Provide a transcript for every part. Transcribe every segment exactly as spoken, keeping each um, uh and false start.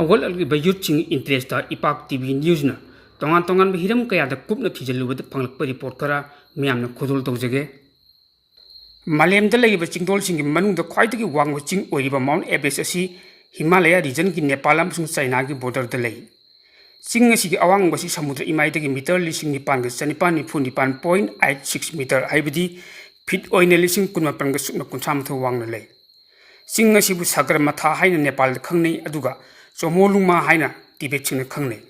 ꯍꯧꯒꯠꯂꯛꯂꯤꯕ ꯌꯨꯠꯁꯤꯡꯒꯤ interest ꯏꯄꯥꯛ T V ꯅ꯭ꯌꯨꯁꯅ ꯇꯣꯉꯥꯟ ꯇꯣꯉꯥꯟꯕ ꯍꯤꯔꯝ ꯀꯌꯥꯗ ꯀꯨꯞꯅ ꯊꯤꯖꯤꯜꯂꯨꯕꯗ ꯐꯪꯂꯛꯄ ꯔꯤꯄꯣꯔꯠ ꯈꯔ ꯃꯌꯥꯝꯅ ꯈꯨꯗꯣꯜ ꯇꯧꯖꯒꯦ꯫ ꯃꯥꯂꯦꯝꯗ ꯂꯩꯔꯤꯕ ꯆꯤꯡꯗꯣꯜꯁꯤꯡꯒꯤ ꯃꯅꯨꯡꯗ ꯈ꯭ꯋꯥꯏꯗꯒꯤ ꯋꯥꯡꯕ ꯆꯤꯡ ꯑꯣꯏꯔꯤꯕ ꯃꯥꯎꯟ ꯑꯦꯚꯔꯦꯁ ꯑꯁꯤ ꯍꯤꯃꯥꯂꯌꯥ ꯔꯤꯖꯟꯒꯤ ꯅꯦꯄꯥꯜ ꯑꯃꯁꯨꯡ ꯆꯥꯏꯅꯥꯒꯤ ꯕꯣꯔꯗꯔꯗ ꯂꯩ꯫ ꯆꯤꯡ ꯑꯁꯤꯒꯤ ꯑꯋꯥꯡꯕ ꯑꯁꯤ ꯁꯃꯨꯗ꯭ꯔ ꯏꯃꯥꯏꯗꯒꯤ ꯃꯤꯇꯔ ꯂꯤꯁꯤꯡ ꯅꯤꯄꯥꯟꯒ ꯆꯅꯤꯄꯥꯟ ꯅꯤꯐꯨ ꯅꯤꯄꯥꯟ point eight six meter, ꯍꯥꯏꯕꯗꯤ ꯐꯤꯠ ꯑꯣꯏꯅ ꯂꯤꯁꯤꯡ ꯀꯨꯟꯃꯥꯄꯟꯒ ꯁꯨꯞꯅ ꯀꯨꯟꯊ꯭ꯔꯥ ꯃꯥꯊꯣꯏ ꯋꯥꯡꯅ ꯂꯩ꯫ ꯆꯤꯡ ꯑꯁꯤꯕꯨ ꯁꯒꯔꯃꯊꯥ ꯍꯥꯏꯅ ꯅꯦꯄꯥꯜꯗ ꯈꯪꯅꯩ, ꯑꯗꯨꯒ ꯆꯣꯃꯣꯂꯨꯡꯃꯥ ꯍꯥꯏꯅ ꯇꯤꯕꯦꯠꯁꯤꯡꯅ ꯈꯪꯅꯩ꯫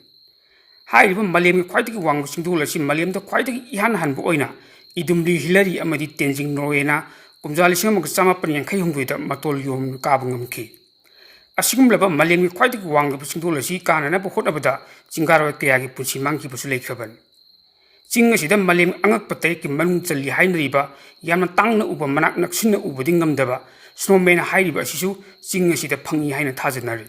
ꯍꯥꯏꯔꯤꯕ ꯃꯥꯂꯦꯝꯒꯤ ꯈ꯭ꯋꯥꯏꯗꯒꯤ ꯋꯥꯡꯕ ꯆꯤꯡꯗꯣꯜ ꯑꯁꯤ ꯃꯥꯂꯦꯝꯗ ꯈ꯭ꯋꯥꯏꯗꯒꯤ ꯏꯍꯥꯟ ꯍꯥꯟꯕ ꯑꯣꯏꯅ ꯏꯗꯨꯝꯂꯤ ꯍꯤꯂꯥꯔꯤ ꯑꯃꯗꯤ ꯇꯦꯟꯖꯤꯡ ꯅꯣꯔꯒꯦꯅ ꯀꯨꯝꯖꯥ ꯂꯤꯁꯤꯡ ꯑꯃꯒ ꯆꯃꯥꯄꯟ ꯌꯥꯡꯈꯩ ꯍꯨꯝꯗꯣꯏꯗ ꯃꯇꯣꯜ ꯌꯣꯝꯅ ꯀꯥꯕ ꯉꯝꯈꯤ꯫ ꯑꯁꯤꯒꯨꯝꯂꯕ ꯃꯥꯂꯦꯝꯒꯤ ꯈ꯭ꯋꯥꯏꯗꯒꯤ ꯋꯥꯡꯂꯕ ꯆꯤꯡꯗꯣꯜ ꯑꯁꯤ ꯀꯥꯅꯅꯕ ꯍꯣꯠꯅꯕꯗ ꯆꯤꯡꯒꯥꯔꯣꯏ ꯀꯌꯥꯒꯤ ꯄꯨꯟꯁꯤ ꯃꯥꯡꯈꯤꯕꯁꯨ ꯂꯩꯈ꯭ꯔꯕꯅꯤ꯫ ꯆꯤꯡ ꯑꯁꯤꯗ ꯃꯥꯂꯦꯝ ꯑꯉꯛꯄ ꯇꯔꯦꯠꯀꯤ ꯃꯅꯨꯡ ꯆꯜꯂꯤ ꯍꯥꯏꯅꯔꯤꯕ ꯌꯥꯝꯅ ꯇꯥꯡꯅ ꯎꯕ, ꯃꯅꯥꯛ ꯅꯛꯁꯤꯟꯅ ꯎꯕꯗꯤ ꯉꯝꯗꯕ ꯁ꯭ꯅꯣꯃꯦꯟ ꯍꯥꯏꯔꯤꯕ ꯑꯁꯤꯁꯨ ꯆꯤꯡ ꯑꯁꯤꯗ ꯐꯪꯏ ꯍꯥꯏꯅ ꯊꯥꯖꯅꯔꯤ꯫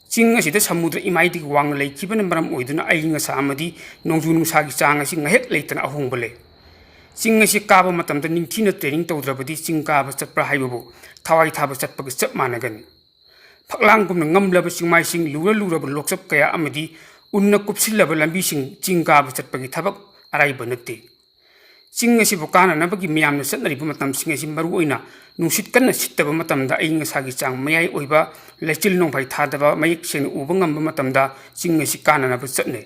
ꯆꯤꯡ ꯑꯁꯤꯗ ꯁꯃꯨꯗ꯭ꯔ ꯏꯃꯥꯏꯗꯒꯤ ꯋꯥꯡꯅ ꯂꯩꯈꯤꯕꯅ ꯃꯔꯝ ꯑꯣꯏꯗꯨꯅ ꯑꯏꯪ ꯑꯁꯥ ꯑꯃꯗꯤ ꯅꯣꯡꯖꯨ ꯅꯨꯡꯁꯥꯒꯤ ꯆꯥꯡ ꯑꯁꯤ ꯉꯥꯏꯍꯥꯛ ꯂꯩꯇꯅ ꯑꯍꯣꯡꯕ ꯂꯩ꯫ ꯆꯤꯡ ꯑꯁꯤ ꯀꯥꯕ ꯃꯇꯝꯗ ꯅꯤꯡꯊꯤꯅ training ꯇꯧꯗ꯭ꯔꯕꯗꯤ ꯆꯤꯡ ꯀꯥꯕ ꯆꯠꯄ ꯍꯥꯏꯕꯕꯨ ꯊꯋꯥꯏ ꯊꯥꯕ ꯆꯠꯄꯒ ꯆꯞ ꯃꯥꯟꯅꯒꯅꯤ꯫ ꯐꯛꯂꯥꯡꯒꯨꯝꯅ ꯉꯝꯂꯕ ꯆꯤꯡꯃꯥꯏꯁꯤꯡ, ꯂꯨꯔ ꯂꯨꯔꯕ ꯂꯣꯛꯆꯞ ꯀꯌꯥ ꯑꯃꯗꯤ ꯎꯟꯅ ꯀꯨꯞꯁꯤꯜꯂꯕ ꯂꯝꯕꯤꯁꯤꯡ ꯆꯤꯡ ꯀꯥꯕ ꯆꯠꯄꯒꯤ ꯊꯕꯛ ꯑꯔꯥꯏꯕ ꯅꯠꯇꯦ꯫ ꯆꯤꯡ ꯑꯁꯤꯕꯨ ꯀꯥꯅꯅꯕꯒꯤ ꯃꯤꯌꯥꯝꯅ ꯆꯠꯅꯔꯤꯕ ꯃꯇꯝꯁꯤꯡ ꯑꯁꯤ ꯃꯔꯨꯑꯣꯏꯅ ꯅꯨꯡꯁꯤꯠ ꯀꯟꯅ ꯁꯤꯠꯇꯕ ꯃꯇꯝꯗ, ꯑꯏꯪ ꯑꯁꯥꯒꯤ ꯆꯥꯡ ꯃꯌꯥꯏ ꯑꯣꯏꯕ, ꯂꯩꯆꯤꯜ ꯅꯣꯡꯐꯥꯏ ꯊꯥꯗꯕ, ꯃꯌꯦꯛ ꯁꯦꯡꯅ ꯎꯕ ꯉꯝꯕ ꯃꯇꯝꯗ ꯆꯤꯡ ꯑꯁꯤ ꯀꯥꯅꯅꯕ ꯆꯠꯅꯩ꯫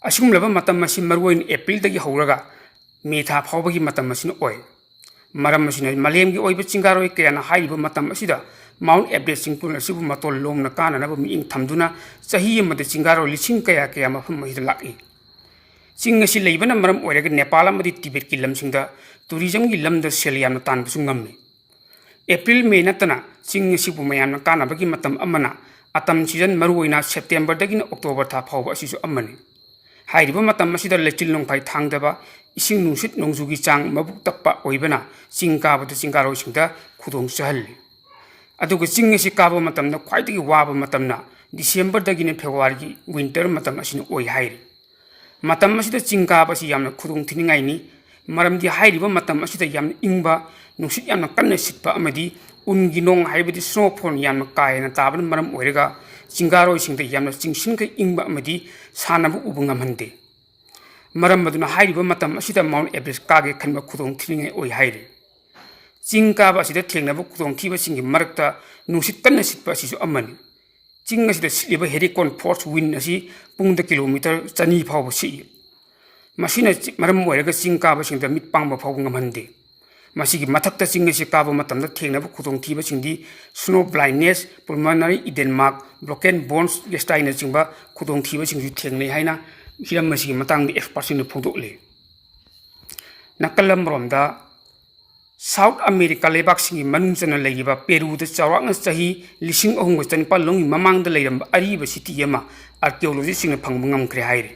ꯑꯁꯤꯒꯨꯝꯂꯕ ꯃꯇꯝ ꯑꯁꯤ ꯃꯔꯨꯑꯣꯏꯅ ꯑꯦꯄ꯭ꯔꯤꯜꯗꯒꯤ ꯍꯧꯔꯒ ꯃꯦ ꯊꯥ ꯐꯥꯎꯕꯒꯤ ꯃꯇꯝ ꯑꯁꯤꯅ ꯑꯣꯏ꯫ ꯃꯔꯝ ꯑꯁꯤꯅ ꯃꯥꯂꯦꯝꯒꯤ ꯑꯣꯏꯕ ꯆꯤꯡꯒꯥꯔꯣꯏ ꯀꯌꯥꯅ ꯍꯥꯏꯔꯤꯕ ꯃꯇꯝ ꯑꯁꯤꯗ ꯃꯥꯎꯟ ꯑꯦꯚꯔꯦꯁ ꯆꯤꯡꯗꯣꯜ ꯑꯁꯤꯕꯨ ꯃꯇꯣꯜ ꯂꯣꯝꯅ ꯀꯥꯅꯅꯕ ꯃꯤꯠꯌꯦꯡ ꯊꯝꯗꯨꯅ ꯆꯍꯤ ꯑꯃꯗ ꯆꯤꯡꯒꯥꯔꯣꯏ ꯂꯤꯁꯤꯡ ꯀꯌꯥ ꯀꯌꯥ ꯃꯐꯝ ꯑꯁꯤꯗ ꯂꯥꯛꯏ꯫ ꯆꯤꯡ ꯑꯁꯤ ꯂꯩꯕꯅ ꯃꯔꯝ ꯑꯣꯏꯔꯒ ꯅꯦꯄꯥꯜ ꯑꯃꯗꯤ ꯇꯤꯕꯦꯠꯀꯤ ꯂꯝꯁꯤꯡꯗ tourismꯒꯤ ꯂꯝꯗ ꯁꯦꯜ ꯌꯥꯝꯅ ꯇꯥꯟꯕꯁꯨ ꯉꯝꯃꯤ꯫ ꯑꯦꯄ꯭ꯔꯤꯜ, ꯃꯦ ꯅꯠꯇꯅ ꯆꯤꯡ ꯑꯁꯤꯕꯨ ꯃꯌꯥꯝꯅ ꯀꯥꯅꯕꯒꯤ ꯃꯇꯝ ꯑꯃꯅ autumn season, ꯃꯔꯨꯑꯣꯏꯅ ꯁꯦꯞꯇꯦꯝꯕꯔꯗꯒꯤꯅ ꯑꯣꯛꯇꯣꯕꯔ ꯊꯥ ꯐꯥꯎꯕ ꯑꯁꯤꯁꯨ ꯑꯃꯅꯤ꯫ ꯍꯥꯏꯔꯤꯕ ꯃꯇꯝ ꯑꯁꯤꯗ ꯂꯩꯆꯤꯜ ꯅꯣꯡꯐꯥꯏ ꯊꯥꯡꯗꯕ, ꯏꯁꯤꯡ ꯅꯨꯡꯁꯤꯠ ꯅꯣꯡꯖꯨꯒꯤ ꯆꯥꯡ ꯃꯕꯨꯛ ꯇꯞꯄ ꯑꯣꯏꯕꯅ ꯆꯤꯡ ꯀꯥꯕꯗ ꯆꯤꯡ ꯀꯥꯔꯣꯏꯁꯤꯡꯗ ꯈꯨꯗꯣꯡ ꯆꯥꯍꯜꯂꯤ꯫ ꯑꯗꯨꯒ ꯆꯤꯡ ꯑꯁꯤ ꯀꯥꯕ ꯃꯇꯝꯗ ꯈ꯭ꯋꯥꯏꯗꯒꯤ ꯋꯥꯕ ꯃꯇꯝꯅ ꯗꯤꯁꯦꯝꯕꯔꯗꯒꯤꯅ ꯐꯦꯕ꯭ꯔꯨꯋꯥꯔꯤꯒꯤ winter ꯃꯇꯝ ꯑꯁꯤꯅ ꯑꯣꯏ ꯍꯥꯏꯔꯤ꯫ ꯃꯇꯝ ꯑꯁꯤꯗ ꯆꯤꯡ ꯀꯥꯕ ꯑꯁꯤ ꯌꯥꯝꯅ ꯈꯨꯗꯣꯡ ꯊꯤꯅꯤꯡꯉꯥꯏꯅꯤ, ꯃꯔꯝꯗꯤ ꯍꯥꯏꯔꯤꯕ ꯃꯇꯝ ꯑꯁꯤꯗ ꯌꯥꯝꯅ ꯏꯪꯕ, ꯅꯨꯡꯁꯤꯠ ꯌꯥꯝꯅ ꯀꯟꯅ ꯁꯤꯠꯄ ꯑꯃꯗꯤ ꯎꯟꯒꯤ ꯅꯣꯡ ꯍꯥꯏꯕꯗꯤ snowfall ꯌꯥꯝꯅ ꯀꯥ ꯍꯦꯟꯅ ꯇꯥꯕꯅ ꯃꯔꯝ ꯑꯣꯏꯔꯒ ꯆꯤꯡꯒꯥꯔꯣꯏꯁꯤꯡꯗ ꯌꯥꯝꯅ ꯆꯤꯡꯁꯤꯟꯈꯩ ꯏꯪꯕ ꯑꯃꯗꯤ ꯁꯥꯟꯅꯕ ꯎꯕ ꯉꯝꯍꯟꯗꯦ꯫ ꯃꯔꯝ ꯑꯗꯨꯅ ꯍꯥꯏꯔꯤꯕ ꯃꯇꯝ ꯑꯁꯤꯗ Mount Everest ꯀꯥꯒꯦ ꯈꯟꯕ ꯈꯨꯗꯣꯡ ꯊꯤꯅꯤꯡꯉꯥꯏ ꯑꯣꯏ ꯍꯥꯏꯔꯤ꯫ ꯆꯤꯡ ꯀꯥꯕ ꯑꯁꯤꯗ ꯊꯦꯡꯅꯕ ꯈꯨꯗꯣꯡꯊꯤꯕꯁꯤꯡꯒꯤ ꯃꯔꯛꯇ ꯅꯨꯡꯁꯤꯠ ꯀꯟꯅ ꯁꯤꯠꯄ ꯑꯁꯤꯁꯨ ꯑꯃꯅꯤ꯫ ꯆꯤꯡ ꯑꯁꯤꯗ ꯁꯤꯠꯂꯤꯕ hurricane force wind ꯑꯁꯤ ꯄꯨꯡꯗ kilometre ꯆꯅꯤ ꯐꯥꯎꯕ ꯁꯤꯠꯂꯤ꯫ ꯃꯁꯤꯅ ꯆꯤ-, ꯃꯔꯝ ꯑꯣꯏꯔꯒ ꯆꯤꯡ ꯀꯥꯕꯁꯤꯡꯗ ꯃꯤꯠ ꯄꯥꯡꯕ ꯐꯥꯎꯕ ꯉꯝꯍꯟꯗꯦ꯫ ꯃꯁꯤꯒꯤ ꯃꯊꯛꯇ ꯆꯤꯡ ꯑꯁꯤ ꯀꯥꯕ ꯃꯇꯝꯗ ꯊꯦꯡꯅꯕ ꯈꯨꯗꯣꯡꯊꯤꯕꯁꯤꯡꯗꯤ snow blindness, pulmonary edema, broken bones, gastritis ꯈꯨꯗꯣꯡꯊꯤꯕꯁꯤꯡꯁꯨ ꯊꯦꯡꯅꯩ ꯍꯥꯏꯅ ꯍꯤꯔꯝ ꯑꯁꯤꯒꯤ ꯃꯇꯥꯡꯗ expertꯁꯤꯡꯅ ꯐꯣꯡꯗꯣꯛꯂꯤ꯫ ꯅꯥꯀꯜ ꯑꯃꯔꯣꯝꯗ, South America ꯂꯩꯕꯥꯛꯁꯤꯡꯒꯤ ꯃꯅꯨꯡ ꯆꯟꯅ ꯂꯩꯔꯤꯕ ꯄꯦꯔꯨꯗ ꯆꯥꯎꯔꯥꯛꯅ ꯆꯍꯤ ꯂꯤꯁꯤꯡ ꯑꯍꯨꯝꯒ ꯆꯅꯤꯄꯥꯜ ꯂꯣꯝꯒꯤ ꯃꯃꯥꯡꯗ ꯂꯩꯔꯝꯕ ꯑꯔꯤꯕ city ꯑꯃ archaeologistꯁꯤꯡꯅ ꯐꯪꯕ ꯉꯝꯈ꯭ꯔꯦ ꯍꯥꯏꯔꯤ꯫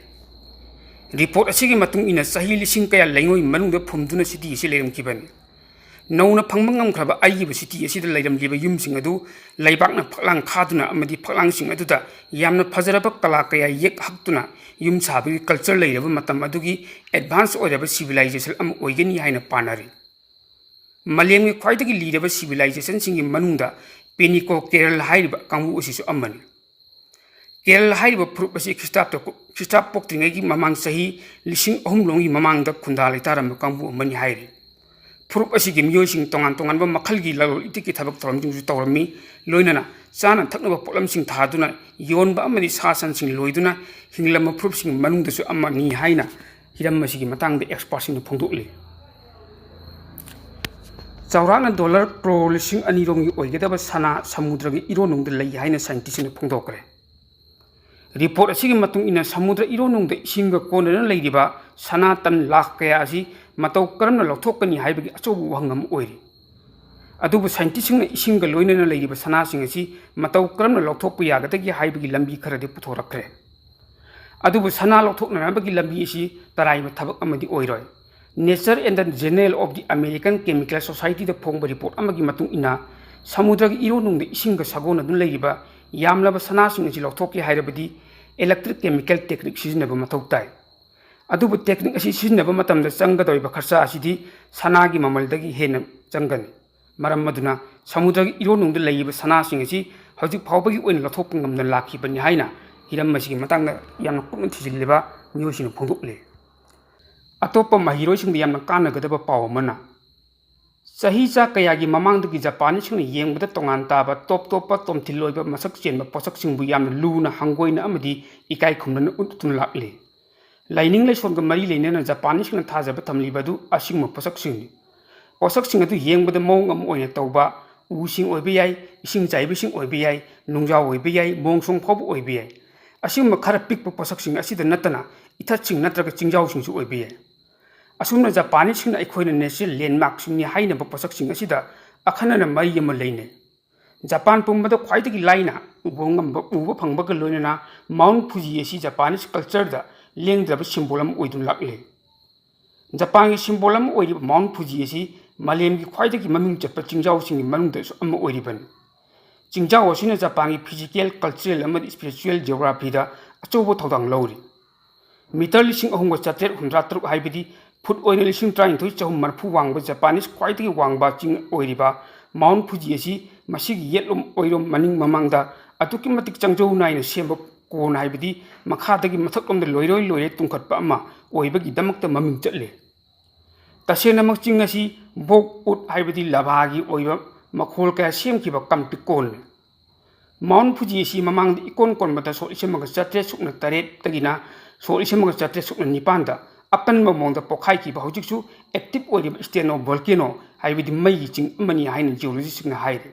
Report ꯑꯁꯤꯒꯤ ꯃꯇꯨꯡ ꯏꯟꯅ, ꯆꯍꯤ ꯂꯤꯁꯤꯡ ꯀꯌꯥ ꯂꯩꯉꯣꯏ ꯃꯅꯨꯡꯗ ꯐꯨꯝꯗꯨꯅ city ꯑꯁꯤ ꯂꯩꯔꯝꯈꯤꯕꯅꯤ꯫ ꯅꯧꯅ ꯐꯪꯕ ꯉꯝꯈ꯭ꯔꯕ ꯑꯔꯤꯕ city ꯑꯁꯤꯗ ꯂꯩꯔꯝꯂꯤꯕ ꯌꯨꯝꯁꯤꯡ ꯑꯗꯨ ꯂꯩꯕꯥꯛꯅ ꯐꯛꯂꯥꯡ ꯈꯥꯗꯨꯅ ꯑꯃꯗꯤ ꯐꯛꯂꯥꯡꯁꯤꯡ ꯑꯗꯨꯗ ꯌꯥꯝꯅ ꯐꯖꯔꯕ ꯀꯂꯥ ꯀꯌꯥ ꯌꯦꯛ ꯍꯛꯇꯨꯅ ꯌꯨꯝ ꯁꯥꯕꯒꯤ culture ꯂꯩꯔꯕ ꯃꯇꯝ ꯑꯗꯨꯒꯤ advance ꯑꯣꯏꯔꯕ civilization ꯑꯃ ꯑꯣꯏꯒꯅꯤ ꯍꯥꯏꯅ ꯄꯥꯅꯔꯤ꯫ ꯃꯥꯂꯦꯝꯒꯤ ꯈ꯭ꯋꯥꯏꯗꯒꯤ ꯂꯤꯔꯕ civilizationꯁꯤꯡꯒꯤ ꯃꯅꯨꯡꯗ ꯄꯦꯅꯤꯀꯣ ꯀꯦꯔꯜ ꯍꯥꯏꯔꯤꯕ ꯀꯥꯡꯕꯨ ꯑꯁꯤꯁꯨ ꯑꯃꯅꯤ꯫ ꯀꯦꯔꯜ ꯍꯥꯏꯔꯤꯕ ꯐꯨꯔꯨꯞ ꯑꯁꯤ ꯈ꯭ꯔꯤꯁꯇꯥꯕꯇ-, ꯈ꯭ꯔꯤꯁꯇꯥꯕ ꯄꯣꯛꯇ꯭ꯔꯤꯉꯩꯒꯤ ꯃꯃꯥꯡ ꯆꯍꯤ ꯂꯤꯁꯤꯡ ꯑꯍꯨꯝ ꯂꯣꯝꯒꯤ ꯃꯃꯥꯡꯗ ꯈꯨꯟꯗꯥ ꯂꯩꯇꯥꯔꯝꯕ ꯀꯥꯡꯕꯨ ꯑꯃꯅꯤ ꯍꯥꯏꯔꯤ꯫ ꯐꯨꯔꯨꯞ ꯑꯁꯤꯒꯤ ꯃꯤꯑꯣꯏꯁꯤꯡ ꯇꯣꯉꯥꯟ ꯇꯣꯉꯥꯟꯕ ꯃꯈꯜꯒꯤ ꯂꯂꯣꯟ ꯏꯇꯤꯛꯀꯤ ꯊꯕꯛ ꯊꯧꯔꯝꯁꯤꯡꯁꯨ ꯇꯧꯔꯝꯃꯤ, ꯂꯣꯏꯅꯅ ꯆꯥꯅ ꯊꯛꯅꯕ ꯄꯣꯠꯂꯝꯁꯤꯡ ꯊꯥꯗꯨꯅ ꯌꯣꯟꯕ ꯑꯃꯗꯤ ꯁꯥ ꯁꯟꯁꯤꯡ ꯂꯣꯏꯗꯨꯅ ꯍꯤꯡꯂꯝꯕ ꯐꯨꯔꯨꯞꯁꯤꯡꯒꯤ ꯃꯅꯨꯡꯗꯁꯨ ꯑꯃꯅꯤ ꯍꯥꯏꯅ ꯍꯤꯔꯝ ꯑꯁꯤꯒꯤ ꯃꯇꯥꯡꯗ expertꯁꯤꯡꯅ ꯐꯣꯡꯗꯣꯛꯂꯤ꯫ ꯆꯥꯎꯔꯥꯛꯅ dollar crore ꯂꯤꯁꯤꯡ ꯑꯅꯤ ꯔꯣꯝꯒꯤ ꯑꯣꯏꯒꯗꯕ ꯁꯅꯥ ꯁꯃꯨꯗ꯭ꯔꯒꯤ ꯏꯔꯣꯟꯅꯨꯡꯗ ꯂꯩ ꯍꯥꯏꯅ scientistꯁꯤꯡꯅ ꯐꯣꯡꯗꯣꯛꯈ꯭ꯔꯦ꯫ Report ꯑꯁꯤꯒꯤ ꯃꯇꯨꯡ ꯏꯟꯅ, ꯁꯃꯨꯗ꯭ꯔ ꯏꯔꯣꯟꯅꯨꯡꯗ ꯏꯁꯤꯡꯒ ꯀꯣꯟꯅꯅ ꯂꯩꯔꯤꯕ ꯁꯅꯥ ꯇꯟ ꯂꯥꯈ ꯀꯌꯥ ꯑꯁꯤ ꯃꯇꯧ ꯀꯔꯝꯅ ꯂꯧꯊꯣꯛꯀꯅꯤ ꯍꯥꯏꯕꯒꯤ ꯑꯆꯧꯕ ꯋꯥꯍꯪ ꯑꯃ ꯑꯣꯏꯔꯤ꯫ ꯑꯗꯨꯕꯨ scientistꯁꯤꯡꯅ ꯏꯁꯤꯡꯒ ꯂꯣꯏꯅꯅ ꯂꯩꯔꯤꯕ ꯁꯅꯥꯁꯤꯡ ꯑꯁꯤ ꯃꯇꯧ ꯀꯔꯝꯅ ꯂꯧꯊꯣꯛꯄ ꯌꯥꯒꯗꯒꯦ ꯍꯥꯏꯕꯒꯤ ꯂꯝꯕꯤ ꯈꯔꯗꯤ ꯄꯨꯊꯣꯔꯛꯈ꯭ꯔꯦ꯫ ꯑꯗꯨꯕꯨ ꯁꯅꯥ ꯂꯧꯊꯣꯛꯅꯅꯕꯒꯤ ꯂꯝꯕꯤ ꯑꯁꯤ ꯇꯔꯥꯏꯕ ꯊꯕꯛ ꯑꯃꯗꯤ ꯑꯣꯏꯔꯣꯏ꯫ Nature and the Journal of the American Chemical Societyꯗ ꯐꯣꯡꯕ report ꯑꯃꯒꯤ ꯃꯇꯨꯡ ꯏꯟꯅ, ꯁꯃꯨꯗ꯭ꯔꯒꯤ ꯏꯔꯣꯟꯅꯨꯡꯗ ꯏꯁꯤꯡꯒ ꯁꯥꯒꯣꯟꯅꯗꯨꯅ ꯂꯩꯔꯤꯕ ꯌꯥꯝꯂꯕ ꯁꯅꯥꯁꯤꯡ ꯑꯁꯤ ꯂꯧꯊꯣꯛꯀꯦ ꯍꯥꯏꯔꯕꯗꯤ electric chemical technique ꯁꯤꯖꯤꯟꯅꯕ ꯃꯊꯧ ꯇꯥꯏ꯫ ꯑꯗꯨꯕꯨ technique ꯑꯁꯤ ꯁꯤꯖꯤꯟꯅꯕ ꯃꯇꯝꯗ ꯆꯪꯒꯗꯧꯔꯤꯕ ꯈꯔꯆꯥ ꯑꯁꯤꯗꯤ ꯁꯅꯥꯒꯤ ꯃꯃꯜꯗꯒꯤ ꯍꯦꯟꯅ ꯆꯪꯒꯅꯤ꯫ ꯃꯔꯝ ꯑꯗꯨꯅ ꯁꯃꯨꯗ꯭ꯔꯒꯤ ꯏꯔꯣꯟꯅꯨꯡꯗ ꯂꯩꯔꯤꯕ ꯁꯅꯥꯁꯤꯡ ꯑꯁꯤ ꯍꯧꯖꯤꯛ ꯐꯥꯎꯕꯒꯤ ꯑꯣꯏꯅ ꯂꯧꯊꯣꯛꯄ ꯉꯝꯗꯅ ꯂꯥꯛꯈꯤꯕꯅꯤ ꯍꯥꯏꯅ ꯍꯤꯔꯝ ꯑꯁꯤꯒꯤ ꯃꯇꯥꯡꯗ ꯌꯥꯝꯅ ꯀꯨꯞꯅ ꯊꯤꯖꯤꯜꯂꯤꯕ ꯃꯤꯑꯣꯏꯁꯤꯡꯅ ꯐꯣꯡꯗꯣꯛꯂꯤ꯫ ꯑꯇꯣꯞꯄ ꯃꯍꯩꯔꯣꯏꯁꯤꯡꯗ ꯌꯥꯝꯅ ꯀꯥꯟꯅꯒꯗꯕ ꯄꯥꯎ ꯑꯃꯅ, ꯆꯍꯤ ꯆꯥ ꯀꯌꯥꯒꯤ ꯃꯃꯥꯡꯗꯒꯤ ꯖꯄꯥꯅꯤꯁꯁꯤꯡꯅ ꯌꯦꯡꯕꯗ ꯇꯣꯉꯥꯟ ꯇꯥꯕ ꯇꯣꯞ ꯇꯣꯞꯄ ꯇꯣꯝꯊꯤꯜ ꯑꯣꯏꯕ ꯃꯁꯛ ꯆꯦꯟꯕ ꯄꯣꯠꯁꯛꯁꯤꯡꯕꯨ ꯌꯥꯝꯅ ꯂꯨꯅ ꯍꯪꯒꯣꯏꯅ ꯑꯃꯗꯤ ꯏꯀꯥꯏ ꯈꯨꯝꯅꯅ ꯎꯠꯇꯨꯅ ꯂꯥꯛꯂꯤ꯫ ꯂꯥꯏꯅꯤꯡ ꯂꯥꯏꯁꯣꯟꯒ ꯃꯔꯤ ꯂꯩꯅꯅ ꯖꯄꯥꯅꯤꯁꯁꯤꯡꯅ ꯊꯥꯖꯕ ꯊꯝꯂꯤꯕ ꯑꯗꯨ ꯑꯁꯤꯒꯨꯝꯕ ꯄꯣꯠꯁꯛꯁꯤꯡꯅꯤ꯫ ꯄꯣꯠꯁꯛꯁꯤꯡ ꯑꯗꯨ ꯌꯦꯡꯕꯗ ꯃꯑꯣꯡ ꯑꯃ ꯑꯣꯏꯅ ꯇꯧꯕ ꯎꯁꯤꯡ ꯑꯣꯏꯕ ꯌꯥꯏ, ꯏꯁꯤꯡ ꯆꯥꯏꯕꯤꯁꯤꯡ ꯑꯣꯏꯕ ꯌꯥꯏ, ꯅꯨꯡꯖꯥꯎ ꯑꯣꯏꯕ ꯌꯥꯏ, ꯃꯣꯡꯁꯣꯡ ꯐꯥꯎꯕ ꯑꯣꯏꯕ ꯌꯥꯏ꯫ ꯑꯁꯤꯒꯨꯝꯕ ꯈꯔ ꯄꯤꯛꯄ ꯄꯣꯠꯁꯛꯁꯤꯡ ꯑꯁꯤꯗ ꯅꯠꯇꯅ ꯏꯊꯠꯁꯤꯡ ꯅꯠꯇ꯭ꯔꯒ ꯆꯤꯡꯖꯥꯎꯁꯤꯡꯁꯨ ꯑꯣꯏꯕ ꯌꯥꯏ꯫ ꯑꯁꯨꯝꯅ ꯖꯄꯥꯅꯤꯁꯁꯤꯡꯅ ꯑꯩꯈꯣꯏꯅ natural landmarkꯁꯤꯡꯅꯤ ꯍꯥꯏꯅꯕ ꯄꯣꯠꯁꯛꯁꯤꯡ ꯑꯁꯤꯗ ꯑꯈꯟꯅꯅ ꯃꯔꯤ ꯑꯃ ꯂꯩꯅꯩ꯫ ꯖꯄꯥꯟ ꯄꯨꯝꯕꯗ ꯈ꯭ꯋꯥꯏꯗꯒꯤ ꯂꯥꯏꯅ ꯎꯕ ꯉꯝꯕ, ꯎꯕ ꯐꯪꯕꯒ ꯂꯣꯏꯅꯅ Mount Fuji ꯑꯁꯤ Japanese cultureꯗ ꯂꯦꯡꯗ꯭ꯔꯕ symbol ꯑꯃ ꯑꯣꯏꯗꯨꯅ ꯂꯥꯛꯂꯤ꯫ ꯖꯄꯥꯟꯒꯤ symbol ꯑꯃ ꯑꯣꯏꯔꯤꯕ Mount Fuji ꯑꯁꯤ ꯃꯥꯂꯦꯝꯒꯤ ꯈ꯭ꯋꯥꯏꯗꯒꯤ ꯃꯃꯤꯡ ꯆꯠꯄ ꯆꯤꯡꯖꯥꯎꯁꯤꯡꯒꯤ ꯃꯅꯨꯡꯗꯁꯨ ꯑꯃ ꯑꯣꯏꯔꯤꯕꯅꯤ꯫ ꯆꯤꯡꯖꯥꯎ ꯑꯁꯤꯅ ꯖꯄꯥꯟꯒꯤ physical, cultural ꯑꯃꯗꯤ spiritual geographyꯗ ꯑꯆꯧꯕ ꯊꯧꯗꯥꯡ ꯂꯧꯔꯤ꯫ Meter ꯂꯤꯁꯤꯡ ꯑꯍꯨꯝꯒ ꯆꯥꯇ꯭ꯔꯦꯠ ꯍꯨꯝꯗ꯭ꯔꯥ ꯇꯔꯨꯛ ꯍꯥꯏꯕꯗꯤ ꯐꯨꯠ ꯑꯣꯏꯅ ꯂꯤꯁꯤꯡ ꯇꯔꯥꯅꯤꯊꯣꯏ ꯆꯍꯨꯝ ꯃꯔꯤꯐꯨ ꯋꯥꯡꯕ ꯖꯄꯥꯅꯤꯁ ꯈ꯭ꯋꯥꯏꯗꯒꯤ ꯋꯥꯡꯕ ꯆꯤꯡ ꯑꯣꯏꯔꯤꯕ Mount Fuji ꯑꯁꯤ ꯃꯁꯤꯒꯤ ꯌꯦꯠꯂꯣꯝ ꯑꯣꯏꯔꯣꯝ ꯃꯅꯤꯡ ꯃꯃꯥꯡꯗ ꯑꯗꯨꯛꯀꯤ ꯃꯇꯤꯛ ꯆꯪꯖꯧ ꯅꯥꯏꯅ ꯁꯦꯝꯕ ꯀꯣꯟ ꯍꯥꯏꯕꯗꯤ ꯃꯈꯥꯗꯒꯤ ꯃꯊꯛꯂꯣꯝꯗ ꯂꯣꯏꯔꯣꯏ ꯂꯣꯏꯔꯦ ꯇꯨꯡꯈꯠꯄ ꯑꯃ ꯑꯣꯏꯕꯒꯤꯗꯃꯛꯇ ꯃꯃꯤꯡ ꯆꯠꯂꯤ꯫ ꯇꯁꯦꯡꯅꯃꯛ ꯆꯤꯡ ꯑꯁꯤ ꯕꯣꯛ ꯎꯠ ꯍꯥꯏꯕꯗꯤ ꯂꯚꯥꯒꯤ ꯑꯣꯏꯕ ꯃꯈꯣꯜ ꯀꯌꯥ ꯁꯦꯝꯈꯤꯕ ꯀꯝꯄꯤ ꯀꯣꯟꯅꯤ꯫ Mount Fuji ꯑꯁꯤ ꯃꯃꯥꯡꯗ ꯏꯀꯣꯟ ꯀꯣꯟꯕꯗ ꯁꯣꯛ ꯂꯤꯁꯤꯡ ꯑꯃꯒ ꯆꯥꯇ꯭ꯔꯦꯠ ꯁꯨꯞꯅ ꯇꯔꯦꯠꯇꯒꯤꯅ ꯁꯣꯛ ꯂꯤꯁꯤꯡ ꯑꯃꯒ ꯆꯥꯇ꯭ꯔꯦꯠ ꯁꯨꯞꯅ ꯅꯤꯄꯥꯟꯗ ꯑꯀꯟꯕ ꯃꯑꯣꯡꯗ ꯄꯣꯛꯈꯥꯏꯈꯤꯕ ꯍꯧꯖꯤꯛꯁꯨ active ꯑꯣꯏꯔꯤꯕ steno volcano ꯍꯥꯏꯕꯗꯤ ꯃꯩꯒꯤ ꯆꯤꯡ ꯑꯃꯅꯤ ꯍꯥꯏꯅ geologistꯁꯤꯡꯅ ꯍꯥꯏꯔꯤ꯫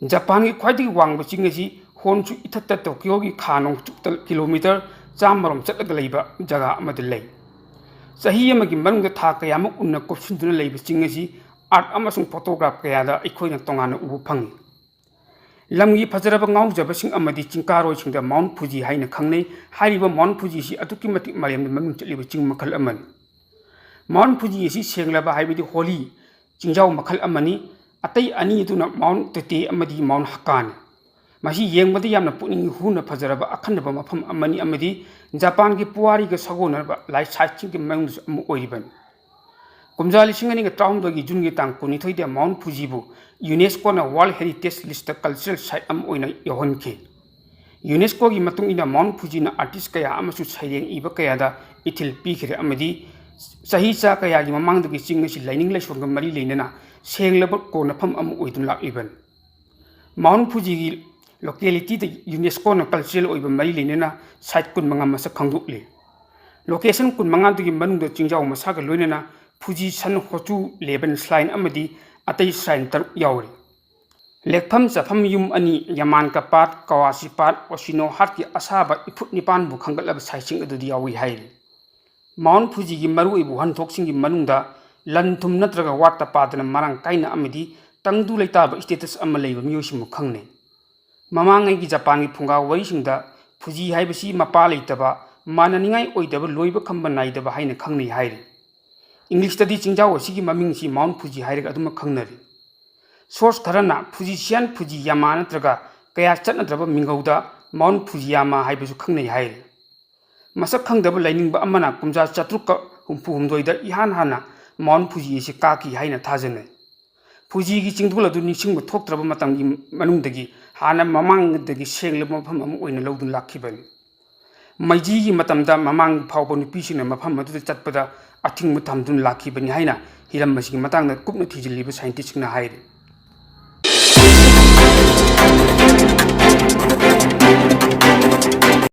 ꯖꯄꯥꯟꯒꯤ ꯈ꯭ꯋꯥꯏꯗꯒꯤ ꯋꯥꯡꯕ ꯆꯤꯡ ꯑꯁꯤ ꯍꯣꯟꯁꯨ ꯏꯊꯠꯇ ꯇꯣꯀꯤꯌꯣꯒꯤ ꯈꯥ ꯅꯣꯡꯆꯨꯞꯇ kilometre ꯆꯥꯝꯃꯔꯣꯝ ꯆꯠꯂꯒ ꯂꯩꯕ ꯖꯒꯥ ꯑꯃꯗ ꯂꯩ꯫ ꯆꯍꯤ ꯑꯃꯒꯤ ꯃꯅꯨꯡꯗ ꯊꯥ ꯀꯌꯥꯃꯨꯛ ꯎꯟꯅ ꯀꯨꯞꯁꯤꯟꯗꯨꯅ ꯂꯩꯕ ꯆꯤꯡ ꯑꯁꯤ art ꯑꯃꯁꯨꯡ photograph ꯀꯌꯥꯗ ꯑꯩꯈꯣꯏꯅ ꯇꯣꯉꯥꯟꯅ ꯎꯕ ꯐꯪꯏ꯫ ꯂꯝꯒꯤ ꯐꯖꯔꯕ ꯉꯥꯎꯖꯕꯁꯤꯡ ꯑꯃꯗꯤ ꯆꯤꯡꯀꯥꯔꯣꯏꯁꯤꯡꯗ Mount Fuji ꯍꯥꯏꯅ ꯈꯪꯅꯩ꯫ ꯍꯥꯏꯔꯤꯕ Mount Fuji ꯑꯁꯤ ꯑꯗꯨꯛꯀꯤ ꯃꯇꯤꯛ ꯃꯥꯂꯦꯝꯗ ꯃꯃꯤꯡ ꯆꯠꯂꯤꯕ ꯆꯤꯡ ꯃꯈꯜ ꯑꯃꯅꯤ꯫ Mount Fuji ꯑꯁꯤ ꯁꯦꯡꯂꯕ ꯍꯥꯏꯕꯗꯤ holy ꯆꯤꯡꯖꯥꯎ ꯃꯈꯜ ꯑꯃꯅꯤ꯫ ꯑꯇꯩ ꯑꯅꯤ ꯑꯗꯨꯅ Mount Tete ꯑꯃꯗꯤ Mount Hakkaꯅꯤ꯫ ꯃꯁꯤ ꯌꯦꯡꯕꯗ ꯌꯥꯝꯅ ꯄꯨꯛꯅꯤꯡ ꯍꯨꯅ ꯐꯖꯔꯕ ꯑꯈꯟꯅꯕ ꯃꯐꯝ ꯑꯃꯅꯤ ꯑꯃꯗꯤ ꯖꯄꯥꯟꯒꯤ ꯄꯨꯋꯥꯔꯤꯒ ꯁꯥꯒꯣꯟꯅꯔꯕ ꯂꯥꯏ siteꯁꯤꯡꯒꯤ ꯃꯅꯨꯡꯗꯁꯨ ꯑꯃ ꯑꯣꯏꯔꯤꯕꯅꯤ꯫ ꯀꯨꯝꯖꯥ ꯂꯤꯁꯤꯡ ꯑꯅꯤꯒ ꯇꯔꯥꯍꯨꯝꯗꯣꯏꯒꯤ ꯖꯨꯟꯒꯤ ꯇꯥꯡ ꯀꯨꯟꯅꯤꯊꯣꯏꯗ Mount Fujiꯕꯨ UNESCOꯅ World Heritage Listꯇ cultural site ꯑꯃ ꯑꯣꯏꯅ ꯌꯥꯎꯍꯟꯈꯤ꯫ UNESCOꯒꯤ ꯃꯇꯨꯡ ꯏꯟꯅ Mount Fujiꯅ artist ꯀꯌꯥ ꯑꯃꯁꯨ ꯁꯩꯔꯦꯡ ꯏꯕ ꯀꯌꯥꯗ ꯏꯊꯤꯜ ꯄꯤꯈ꯭ꯔꯦ ꯑꯃꯗꯤ ꯆꯍꯤ ꯆꯥ ꯀꯌꯥꯒꯤ ꯃꯃꯥꯡꯗꯒꯤ ꯆꯤꯡ ꯑꯁꯤ ꯂꯥꯏꯅꯤꯡ ꯂꯥꯏꯁꯣꯟꯒ ꯃꯔꯤ ꯂꯩꯅꯅ ꯁꯦꯡꯂꯕ ꯀꯣꯟꯅꯐꯝ ꯑꯃ ꯑꯣꯏꯗꯨꯅ ꯂꯥꯛꯂꯤꯕꯅꯤ꯫ Mount Fujiꯒꯤ localityꯗ UNESCOꯅ cultural ꯑꯣꯏꯕ ꯃꯔꯤ ꯂꯩꯅꯅ site ꯀꯨꯟꯃꯉꯥ ꯃꯁꯛ ꯈꯪꯗꯣꯛꯂꯤ꯫ Location ꯀꯨꯟꯃꯉꯥꯗꯨꯒꯤ ꯃꯅꯨꯡꯗ ꯆꯤꯡꯖꯥꯎ ꯃꯁꯥꯒ ꯂꯣꯏꯅꯅ Fuji San Hochu Leven Shrine ꯑꯃꯗꯤ ꯑꯇꯩ shrine ꯇꯔꯨꯛ ꯌꯥꯎꯔꯤ꯫ ꯂꯦꯛꯐꯝ ꯆꯥꯐꯝ ꯌꯨꯝ ꯑꯅꯤ, ꯌꯥꯃꯥꯟꯀꯥ ꯄꯥꯠ, ꯀꯋꯥꯁꯤ ꯄꯥꯠ, ꯑꯣꯁꯤꯅꯣ ꯍꯥꯠꯀꯤ ꯑꯁꯥꯕ ꯏꯐꯨꯠ ꯅꯤꯄꯥꯟꯕꯨ ꯈꯟꯒꯠꯂꯕ siteꯁꯤꯡ ꯑꯗꯨꯗ ꯌꯥꯎꯏ ꯍꯥꯏꯔꯤ꯫ Mount Fujiꯒꯤ ꯃꯔꯨꯑꯣꯏꯕ ꯋꯥꯍꯟꯊꯣꯛꯁꯤꯡꯒꯤ ꯃꯅꯨꯡꯗ ꯂꯟ ꯊꯨꯝ ꯅꯠꯇ꯭ꯔꯒ ꯋꯥꯠꯇ ꯄꯥꯗꯅ ꯃꯔꯥꯡ ꯀꯥꯏꯅ ꯑꯃꯗꯤ ꯇꯪꯗꯨ ꯂꯩꯇꯥꯕ status ꯑꯃ ꯂꯩꯕ ꯃꯤꯑꯣꯏꯁꯤꯡꯕꯨ ꯈꯪꯅꯩ꯫ ꯃꯃꯥꯡꯉꯩꯒꯤ ꯖꯄꯥꯟꯒꯤ ꯐꯨꯡꯒꯥ ꯋꯥꯔꯤꯁꯤꯡꯗ Fuji ꯍꯥꯏꯕꯁꯤ ꯃꯄꯥ ꯂꯩꯇꯕ, ꯃꯥꯟꯅꯅꯤꯡꯉꯥꯏ ꯑꯣꯏꯗꯕ, ꯂꯣꯏꯕ ꯈꯝꯕ ꯅꯥꯏꯗꯕ ꯍꯥꯏꯅ ꯈꯪꯅꯩ ꯍꯥꯏꯔꯤ꯫ Englishꯇꯗꯤ ꯆꯤꯡꯖꯥꯎ ꯑꯁꯤꯒꯤ ꯃꯃꯤꯡꯁꯤ Mount Fuji ꯍꯥꯏꯔꯒ ꯑꯗꯨꯃꯛ ꯈꯪꯅꯔꯤ꯫ Source ꯈꯔꯅ Fujisan Fujiyama ꯅꯠꯇ꯭ꯔꯒ ꯀꯌꯥ ꯆꯠꯅꯗ꯭ꯔꯕ ꯃꯤꯡꯒꯧꯗ Mount Fujiyama ꯍꯥꯏꯕꯁꯨ ꯈꯪꯅꯩ ꯍꯥꯏꯔꯤ꯫ ꯃꯁꯛ ꯈꯪꯗꯕ ꯂꯥꯏꯅꯤꯡꯕ ꯑꯃꯅ ꯀꯨꯝꯖꯥ ꯆꯥꯇ꯭ꯔꯨꯛꯀ ꯍꯨꯝꯐꯨ ꯍꯨꯝꯗꯣꯏꯗ ꯏꯍꯥꯟ ꯍꯥꯟꯅ Mount Fuji ꯑꯁꯤ ꯀꯥꯈꯤ ꯍꯥꯏꯅ ꯊꯥꯖꯅꯩ꯫ Fujiꯒꯤ ꯆꯤꯡꯗꯣꯜ ꯑꯗꯨ ꯅꯤꯡꯁꯤꯡꯕ ꯊꯣꯛꯇ꯭ꯔꯕ ꯃꯇꯝꯒꯤ ꯃꯅꯨꯡꯗꯒꯤ ꯍꯥꯟꯅ ꯃꯃꯥꯡꯗꯒꯤ ꯁꯦꯡꯂꯕ ꯃꯐꯝ ꯑꯃ ꯑꯣꯏꯅ ꯂꯧꯗꯨꯅ ꯂꯥꯛꯈꯤꯕꯅꯤ꯫ ꯃꯩꯖꯤꯒꯤ ꯃꯇꯝꯗ ꯃꯃꯥꯡ ꯐꯥꯎꯕ ꯅꯨꯄꯤꯁꯤꯡꯅ ꯃꯐꯝ ꯑꯗꯨꯗ ꯆꯠꯄꯗ ꯑꯊꯤꯡꯕ ꯊꯝꯗꯨꯅ ꯂꯥꯛꯈꯤꯕꯅꯤ ꯍꯥꯏꯅ ꯍꯤꯔꯝ ꯑꯁꯤꯒꯤ ꯃꯇꯥꯡꯗ ꯀꯨꯞꯅ ꯊꯤꯖꯤꯜꯂꯤꯕ scientistꯁꯤꯡꯅ ꯍꯥꯏꯔꯤ꯫